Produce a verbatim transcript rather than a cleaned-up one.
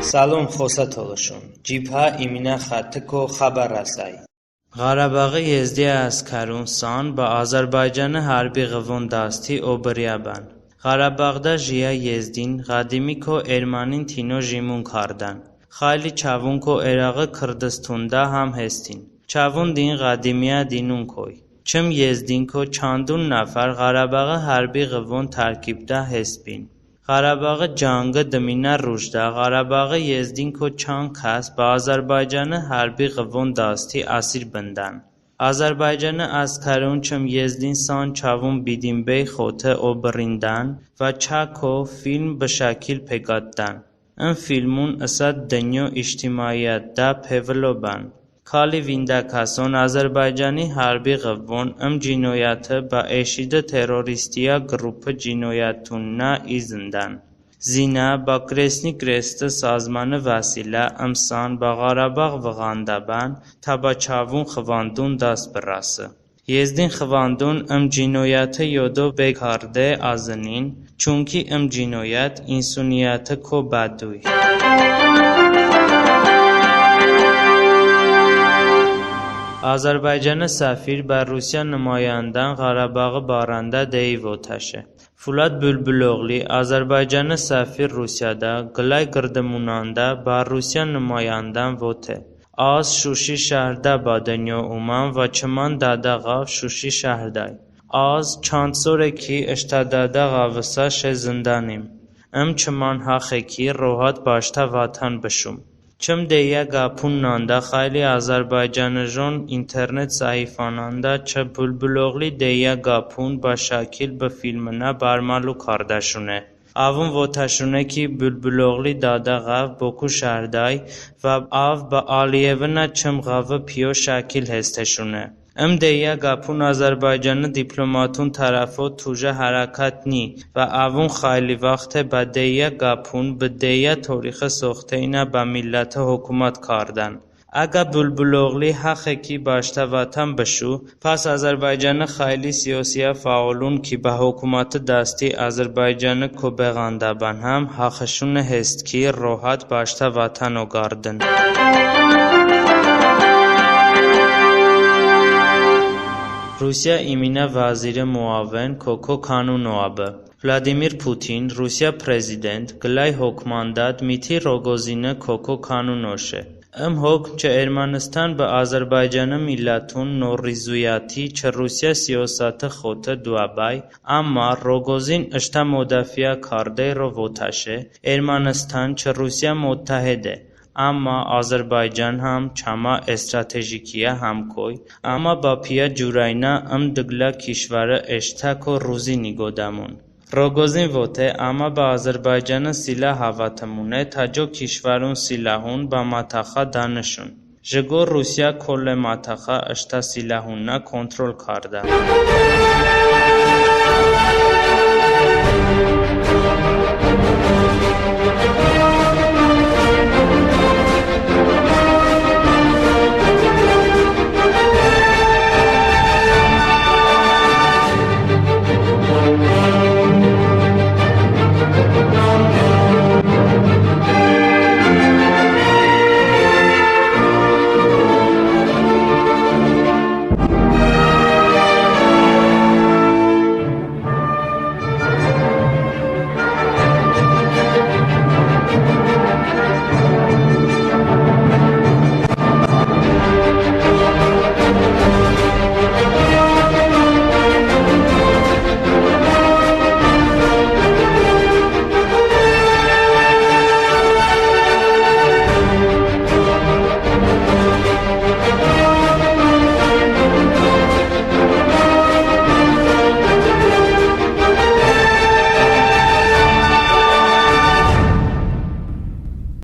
Səlom xosə tolışon. Cibhə iminə xətiku xəbər rəsəy. Ğarabaği Yezdiyə əskərun san bə Azərbaycani hərbi ğıvvon dasti obriyə bən. Ğarabağdə jiyə Yezdin ğədimiku ermənin tino jimun kardən. Xəyli çəvunku Iraği Kırdıstunda həm hestin. Çəvun din ğədimiyə dinunkuy. Çım Yezdinku çandun nəfər Ğarabaği hərbi ğıvvon tərkibdə hestbin. Ğarabaği cangi dıminə rujdə Ğarabaği Yezdinku çand kəs bə Azərbaycani hərbi ğıvvon dasti əsir bındən. Azərbaycani əskərun çım Yezdin san çəvun bidin bəy xoto obrindən və çəku film bı şəkil peqətdən. In filmun ısət dınyo ictimaiyətdə pevılo bən. Kali vindəkəson Azərbaycani hərbi ğıvvon ım cinoyəti bə İŞİD-i terroristiyə qrupi cinoyətunnə izındən. Zinə bə Kresni Kresti sazmani vəsilə ım san bə Ğarabağ vığandə bən, tə bə çəvun xıvandun dast bırəsi. Yezdin xıvandun ım cinoyəti yodo bekarde əzınin, çunki ım cinoyət insuniyətiku bəduy. Azərbaycani səfir bə Rusiyə nımayəndən Ğarabaği barədə deyi votəşe. Fulat Bulbuloğli, Azərbaycani səfir Rusiyədə, qıləy qırdımunədə bə Rusiyə nımayəndən vote: Az Şuşi şəhrdə bə dınyo uməm və çımən dədə-ğəv Şuşi şəhrədəy. Az çand sore ki, ıştə dədə-ğəvısə şe zındanim. Im çımən həxe ki, rohat bəştə vətən bışum. Çım deyə qəpun nandə xəyli azərbaycanıjon internet səhifənəndə çı Bulbuloğli deyə qəpun bə şəkil bı filmınə bərməlu kardəşune. Əvun votəşune ki, Bulbuloğli dədə-ğəv Boku şəhrədəy və əv bə Əliyevınə çım ğəvi piyo şəkil hesteşune. Im deyə qəpun Azərbaycani diplomatun tərəfo tujə hərəkət ni və əvun xəyli vaxte bə deyə qəpun bı deyə torixi soxteynə bə milləti hokumət kardən. Əgə Bulbuloğli həxe ki, bəştə vətən bışu, pəs Azərbaycani xəyli siyosiyə fəolun ki, bə hokuməti dasti Azərbaycaniku beğandə bən həm həxışune hest ki, rohat bəştə vətən oqardın. Rusiyə iminə vəziri muavin Koko Kanunova bə. Vladimir Putin, Rusiyə prezident, qıləy hokmanda Dmitri Roqozini Koko Kanunoşe. Im hokm çı Ermənıstan bə Azərbaycani millətun norizuyəti çı Rusiyə siyosəti xoto doə bəy, əmma Roqozin ıştə modafiə kardeyro votəşe, Ermənıstan çı Rusiyə mottəhide, əmma Azərbaycan həm çəmə stratejikiyə həmkoy, əmma bəpiyə curəynə ım dı qılə kişvəri eştəku ruzi niqodəmun. Roqozin vote, əmə bə Azərbaycani silah əvatımune, tə co kişvərun silahun bə mətəxə dənışun. Jıqo Rusiyə kolə mətəxə ıştə silahunnə kontrol kardə.